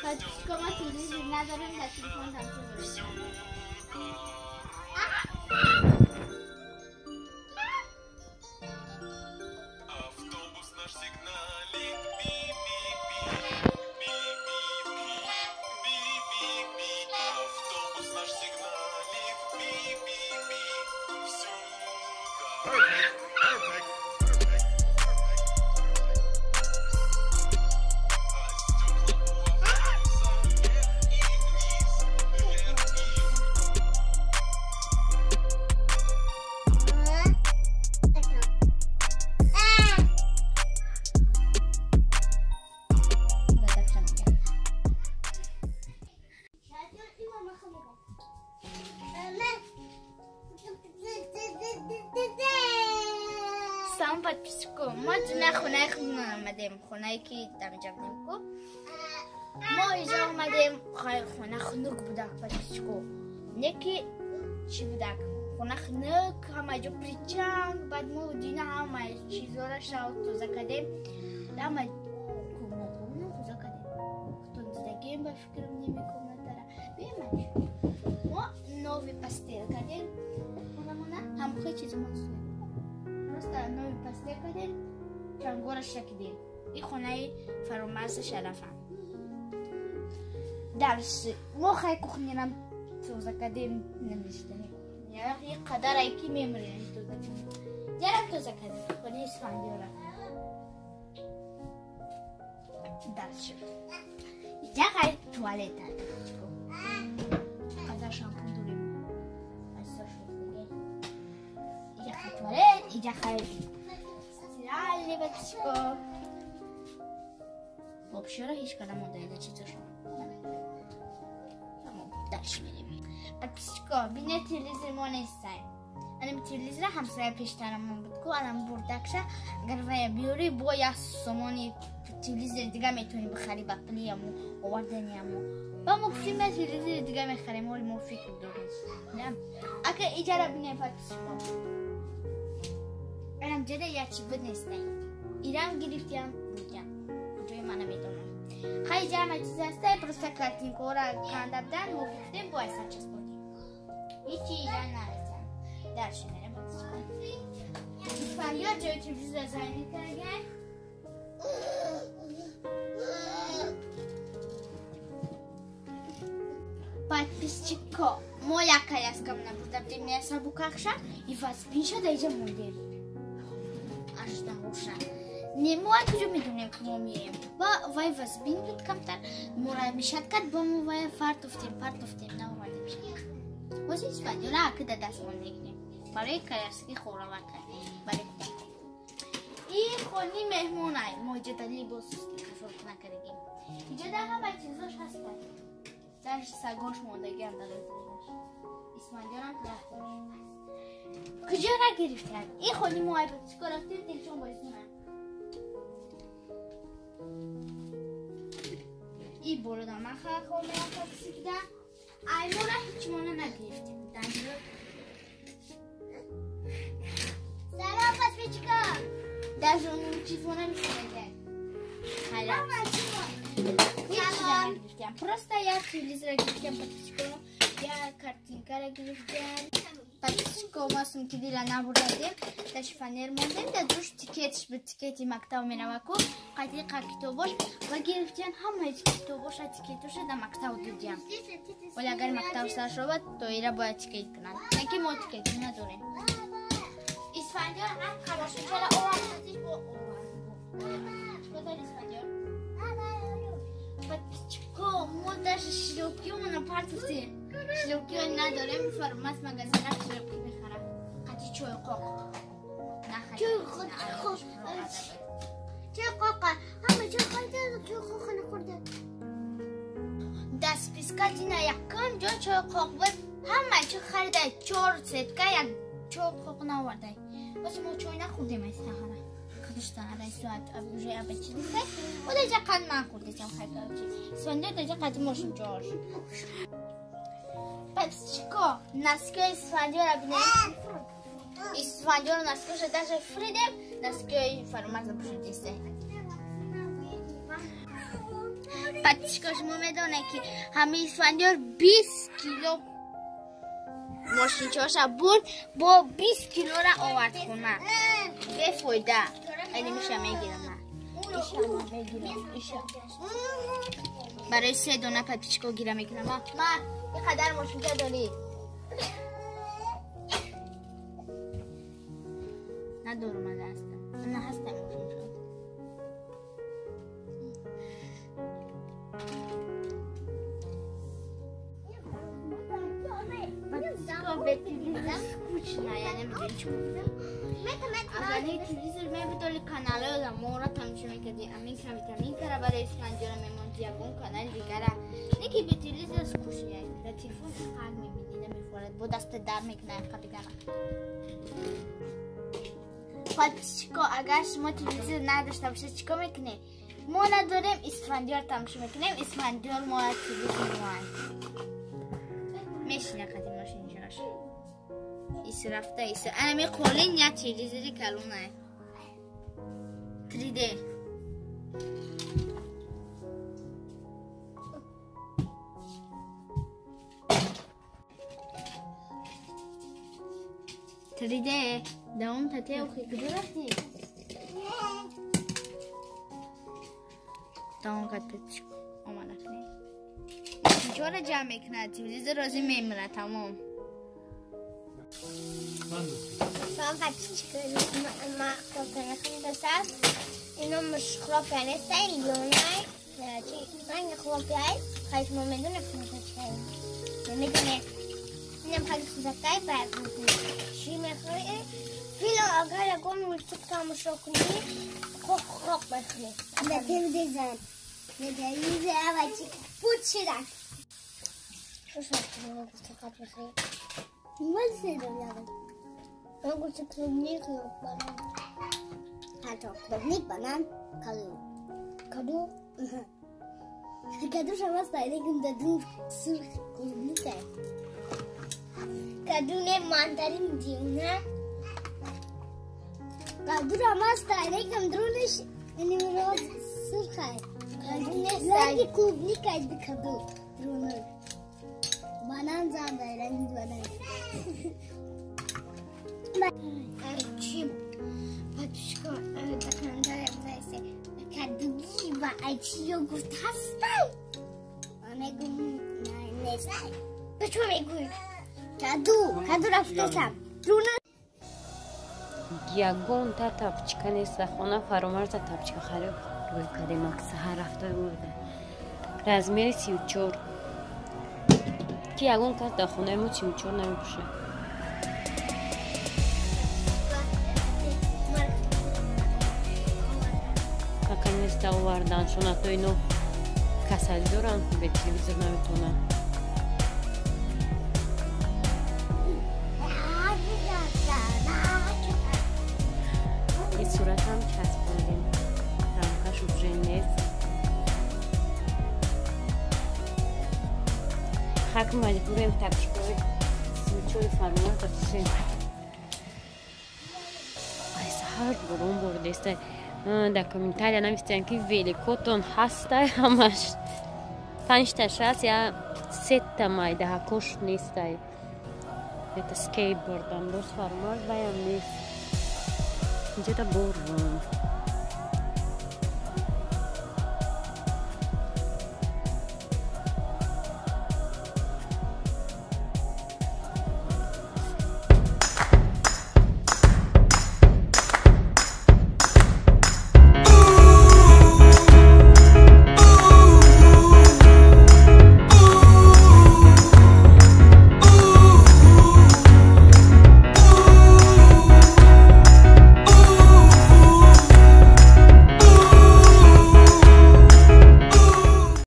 Подписчико, ма телевизор надорем, дар телефон тамошо мекунем. Автобус наш сигналит, би-би-би, би-би-би, би-би-би. Автобус наш сигналит, би-би-би, всю дорогу. Салом, подписчико. Мо дина хонаи худмон омадем. Хонае ки дар инҷа будем ку. Мо инҷа омадем, хона хунук будак, подписчико. Не ки чӣ будак. Хона хунук, ҳама ҷо причанг, баъд мо дина ҳама чизора шав тоза кардем. Ҳама комнатаро тоза кардем. Худтон дидагем, ба фикрам, ними комнатара. Бемаш. Мо новый постель кардем. Хонамона ҳамхел чизомон суем. Просто новый постель кардем, чангора шакидем. И хонаи Фаромарза Шарафа. Дальше. Мо хай кухнярам тоза кардем, намештани кухня. И қадар ай ки мемрем тоза кардем. Ярам тоза кардем. Хонаи Исфандиёра. Дальше. Иҷа хай туалет қадар шампун дорем. Азизо шуд. Иҷа хай туалет, иҷа хай стиральный, подписчико. Вообще ҳеҷ када монда ида чизошон. Дальше мерем. Подписчико, бине телевизор мо нестай. Анам телевизора ҳамсоя пештарамон буд ку, анам бурдакша, агар вая биёри, бо як сомони телевизори дига метавонӣ бихарӣ ба пули яму овардани яму. Ба мо гуфтем, я телевизори дига мехарем, оли мо фикр дорем. Ака иҷара бине, подписчико. Анам ҷада як чи буд нестай. Ирам гирифтиям, бурдиям. Куҷои ман намедонам. Хай ҷама чиз ҳастай, просто картинкора канда будан, мо гуфтем, бояд сарчаспонем. Ҳечи иҷа нарасам. Дальше мерем, подписчико. Исфандиёр ҷои телевизор зайни кардан. Подписчико, мо як коляскам набурда будем, я сабукахша, и вазбинша да иҷа мондем. Аждаҳоша. Не, мо аз куҷо медонем, ки мо меем. Ва вай вазбин буд камтар, мора мешад кард, бо мо вай фартофтем, партофтем, наовардем. Ҳозир Исфандиёра акида дастмон мегирем. Барои коляски хоравар кардем. Барои кӯдак. И хони меҳмонай. Мо иҷода либос кашоф накардем. Иҷода ҳама чизош ҳастанд. Дар сагош мондагиам дар этажаш. Исфандиёрам тарафдорш. Куҷо нагирифтанд? И хони мо ай подписчико рафтем, дилшон боисонанд. И болода ман хо мерафта кисида. Ай мора ҳеҷ мона нагирифтем. Данҷо. Салом, подписчико. Даже он чиз мона нисмега. Нагирифтем. Просто я телевизора гирифтем, подписчико. Я картинкара гирифтем. Подписчико, ма сумки дила набурдадем. Дар шифонер мондем, дар душ тикетш буд, тикети мактаб мерава ку, қадиқа китобош ва гирифтем ҳамаи китобоша, тикетоша дар мактаб додиям. Вале агар мактаб сар шавад, то ира бояд тикет кунанд. Не ки мо тикет надорем. Исфандиёр ҳам қамошинчара овард, бо овард. Чикор дори, Исфандиёр? Подписчико, мо даже шлёпкиомона партофтем. Шлёпкио надорем, Фармаз магазин рафт шлёпки мехарад. Қати чойқоқ. Чой қоқ. Чой қоқ. Ҳама чой қоқ, чой қоқ нахӯрда. Дар списка дина якум ҷо чойқоқ буд. Ҳама чӣ харида, чор сетка як чойқоқ наовардай. Боз мо чой нахӯрдем аз саҳара. Худиштан адай соат уже абад чи дисай. Одаҷа қанд ман хӯрдесам хай короче. Исфандиёр даҷа қати мошин ҷош. Подписчико, носкиҳои Исфандиёра бинед. Исфандиёр носкиҳоша даже фуридем, носкиҳои Фаромарза пӯшидисай. Подписчико, шумо медонед, ки ҳамин Исфандиёр 20 кило мошинчаҳоша бурд, бо 20 килора овард хона. Бефоида. Миша мегирам. Иша мегирам. Иша. Барои се дона подписчико гира мекунам. Ма, ин қадар мошинча дорӣ. Надорум ҳастам. На ҳастам мошинча. Скучно, я намедонам чӣ гуфтам. Агар телевизор мебудоли каналҳои одаморо тамошо мекардӣ, аминка витаминкара барои Исфандиёра мемонд, ягон канали дигара. Не ки бе телевизор скучно, дар телефон фақат мебинӣ, намефорад, бо даста дар мекунад қабидана. Подписчико, агар шумо телевизор надошта бошед, чӣ кор мекунед? Мо надорем, Исфандиёр тамошо мекунем, Исфандиёр мо телевизор моанд. Мешина қадим мошинчааш. Исрафта ис. Ана ми қолин я телевизори калона. 3D. 3D. Давом тате охи куҷо рафтӣ? Давом кад подписчико омада кунед. Чора ҷамъ мекунад, телевизор розӣ мемирад, тамом. Салом подписчики, ма хлопья нахридасам. Ино муш хлопья нестай, лёнай. Чи ранги хлопья, хай шумо медонед чӣ. Намедонед. Инам хали сузакай фарқ мекунад. Чӣ мехӯрӣ? Филм агар ягон мультик тамошо кунӣ, хок-хок мехӯрӣ. На телевизор. На телевизор авачи пут шидак. Шуша фақат мехӯрӣ. Ман гуфтам клубник банан. Ҳатто клубник, банан, каду. Каду? Каду шава стайликум дадун сурх клубник ай. Каду не мандарин диуна. Каду рама стайликум друниш ини роз сурх ай. Каду не ранги клубник ай каду друниш. Банан занда ранги банан. Чи подписчико дар комментария бинависед кадуги ва айчи йогурт ҳастай? Ман мегӯм нестай. Ту чӣ мегӯӣ? Каду, каду рафтасам. Ягон та тапчика нест дар хона, Фаромарза тапчика харид рӯй кардем, саҳар рафта бурда. Размери 34. Ки ягон кас дар хонаи мо 34 намепӯшад. Наконец-то овардан, шонато ино касалӣ доранд, бе телевизор наметавонанд. Ин суратам часпондем. Рамкаш уже нест. Хак маҷбурем тапчикои 34 Фаромарза пӯшем. Ай саҳар борон бордеста. Дар комментария навистем, ки великотон ҳастай ҳамаш. Панҷта шаст я сета майдаҳакош нестай. Это скейтбордам дост Фаромарз ваям нест. Инҷода борон.